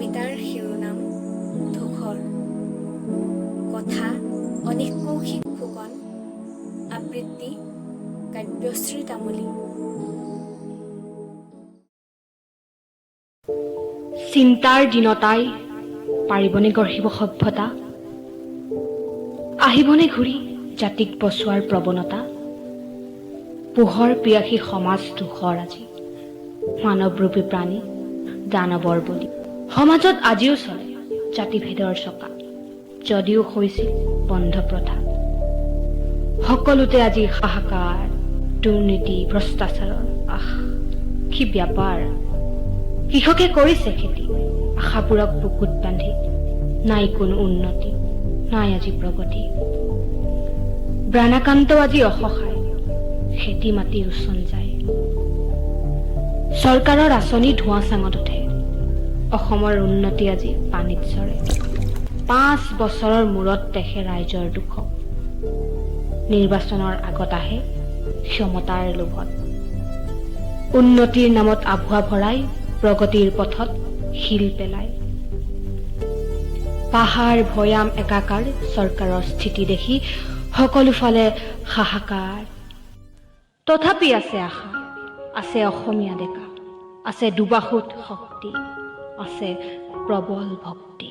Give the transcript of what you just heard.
কবিতাৰ শিৰোনাম ধূসৰ। কথা অনিশ কৌশিক ফুকন। আবৃত্তি কাব্যশ্ৰী তামুলী। চিন্তাৰ দীনতাই পাৰিবনে গঢ়িব সভ্যতা? আহিবনে ঘূৰি জাতিক বচোৱাৰ প্ৰৱণতা? পোহৰ পিয়াসী সমাজ ধূসৰ আজি, মানৱৰূপী প্ৰাণী দানৱৰ বলি। সমাজত আজিও চলে জাতিভেদৰ চকা, যদিও হৈছিল বন্ধ প্ৰথা। সকলোতে আজি হাহাকাৰ, দুৰ্নীতি ভ্ৰষ্টাচাৰৰ, আহ কি ব্যাপাৰ! কৃষকে কৰিছে খেতি আশাবোৰক বুকুত বান্ধি, নাই কোনো উন্নতি, নাই আজি প্ৰগতি। ব্ৰাণাকান্ত আজি অসহায়, খেতি মাটি উচন যায়। চৰকাৰৰ আঁচনি ধোঁৱা চাঙত উঠে, অসমৰ উন্নতি আজি পানীত চৰে। 5 বছৰৰ মূৰত দেখে ৰাইজৰ দুখক, নিৰ্বাচনৰ আগত আহে ক্ষমতাৰ লোভত। উন্নতিৰ নামত আভুৱা ভৰাই প্ৰগতিৰ পথত শিল পেলায়। পাহাৰ ভৈয়াম একাকাৰ চৰকাৰৰ স্থিতি দেখি সকলো ফালে হাহাকাৰ। তথাপি আছে আশা, আছে অসমীয়া ডেকা, আছে দুবাহুত শক্তি, আছে প্ৰবল ভক্তি।